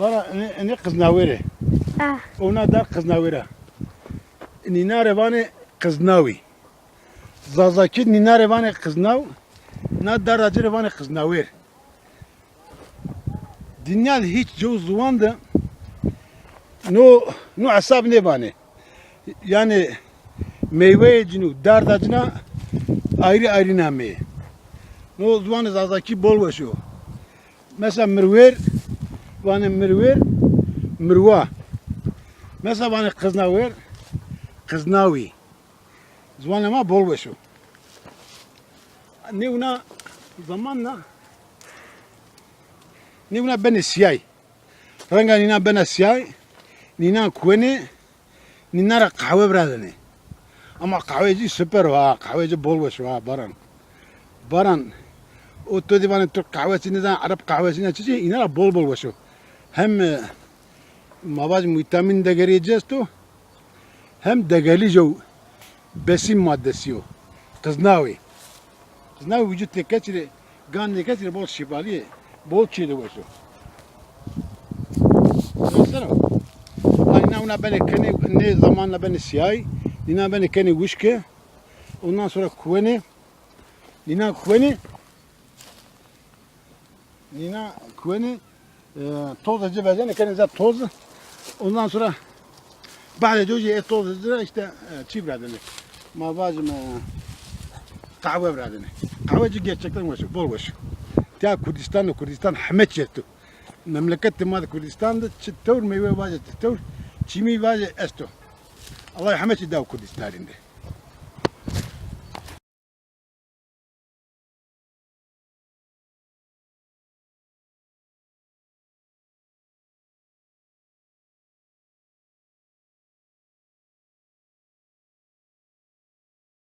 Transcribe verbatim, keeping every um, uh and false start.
Vana enê, enê qiznawêr ê. Ah. Ona dar qiznawêr a. Nîna rê vanê qiznawî. Zazakî nîna rê vanê qiznaw, na darda ci rê vanê qiznawêr. Dinya de hîç cew ziwan de no, no hesab nêbanê. Yanî meyweyê cin û darda cina ayrî ayrî nameyê. No ziwanê zazakî bol weş o. Mesela mirwêr, vanê mirwêr, mirwa. Mesela vanê qiznawêr, qiznawî. Ziwanê ma bol weş o. Nêwna zamanla, nêwna benê siyay. Renga nînan bena siyay, nînan kuwenê, nînan ra qehwe virazenê. Ama qehweyê ci super o ha, qehweyê ci bol weş o ha, Baran. Baran, o to dî vanê Tirk qehwesi nêzan, Ereb qehwesi nêzan, çiçî, înan ra bol bol weş o. Hem, e, ma vajim vîtamîn degerî ci esto, hem degerlî jew besîn maddesî yo. Qiznawî. Qiznawî vücutê kesî rê, gan nê kesî rê bol şîfalî yê, bol çîyê de weş o. Mesela, ha nînan wina benê kenê, nê zamanla benê siyay, nînan benê kenê wişke, ondan sonra kuwenê, nînan kuwenê, nînan kuwenê, e, toz ci vezenê, kenê zaf toz. Ondan sonra behdê ci jî ê toz ci ra işte, e, çî viradenê. Ma vajim, e, qehwe viradenê. Qehwe ci gerçekten weş o, bol weş o. Tiya Kurdistan de, Kurdistan heme çî esto. Memleketê ma de Kurdistan de çi tewr meywe vaje, çi tewr çîmî vaje esto. Allah heme çî daw Kurdistanî de.